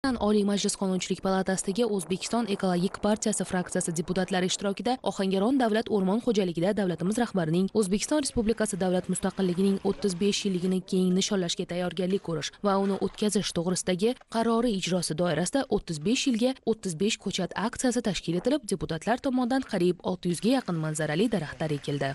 Oliy Majlis Qonunchilik palatasidagi O'zbekiston Ekologik partiyasi fraksiyasi deputatlari ishtirokida Ohangaron davlat o'rmon xo'jaligida davlatimiz rahbarining O'zbekiston Respublikasi davlat mustaqilligining 35 yilligini keng nishonlashga tayyorgarlik ko'rish va uni o'tkazish to'g'risidagi qarori ijrosi doirasida 35 yilga 35 ko'chat aksiyasi tashkil etilib, deputatlar tomonidan qariyb 600 ga yaqin manzarali daraxtlar ekildi.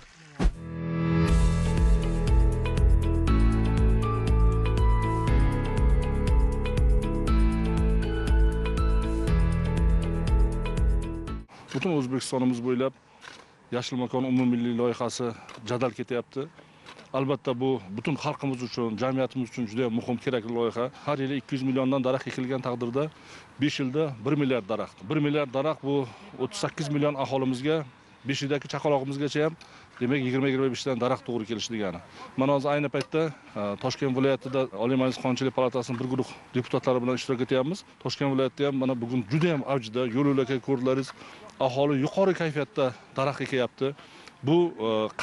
Butun O'zbekistonimiz bo'ylab Yashil makon umummilliy loyihasi jadal ketyapti. Albatta bu butun xalqimiz uchun, jamiyatimiz uchun juda muhim, kerakli loyiha. Har yili 200 milliondan daraxt ekilgan taqdirda 5 yilda 1 milliard daraxt. 1 milliard daraxt bu 38 million aholimizga, 5 yildagi chaqalog'imizgacha ham demak 20-25 dan daraxt to'g'ri kelishi degani. Mana hozir ayni paytda Toshkent viloyatida Oliy Majlis Qonunchilik palatasining bir guruh deputatlari bilan ishtirok etyapmiz. Toshkent viloyatida ham mana bugun juda ham avjida, yo'l yo'lakay ko'rdilaringiz, aholi yuqori kayfiyatda daraxt ekyapti. Bu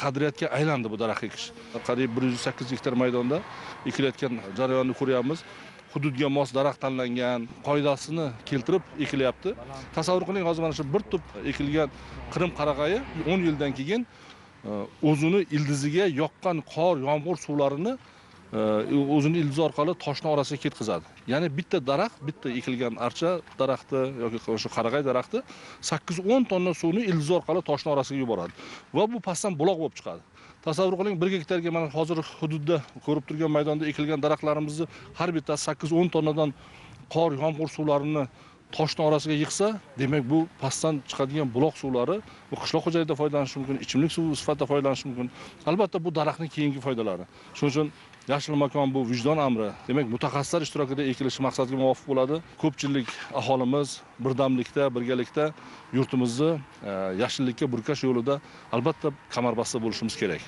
qadriyatga aylandi bu daraxt ekish. Qariyb 108 gektar maydonda ekilayotgan jarayonni ko'ryapmiz. Hududga mos daraxt tanlangan, qoidasini keltirib ekilyapti. Tasavvur qiling, hozir mana shu bir tup ekilgan Qrim qarag'ayi 10 yildan keyin o'zini ildiziga yoqqan qor, yomg'ir suvlarini o'zini ildizi orqali toshni orasiga ketkazadi. Ya'ni bitta daraxt, bitta ekilgan archa daraxti yoki o'sha qarag'ay daraxti 8-10 tonna suvni ildizi orqali toshni orasiga yuboradi va bu pastdan buloq bo'lib chiqadi. Tasavvur qiling, 1 gektarga mana hozir hududda ko'rib turgan maydonda ekilgan daraxtlarimizni har bittasi 8-10 tonnadan qor, yomg'ir suvlarini toshni orasiga yig'sa, demak bu pastdan chiqadigan buloq suvlari bu qishloq xo'jaligida foydalanish mumkin, ichimlik suvi sifatida foydalanish mumkin. Albatta bu daraxtning keyingi foydalari. Shuning uchun yashil makon bu vijdon amri. Demak, mutaxassislar ishtirokida ekilishi maqsadga muvofiq bo'ladi. Ko'pchilik aholimiz birdamlikda, birgalikda yurtimizni yashillikka burkash yo'lida albatta kamarbasta bo'lishimiz kerak.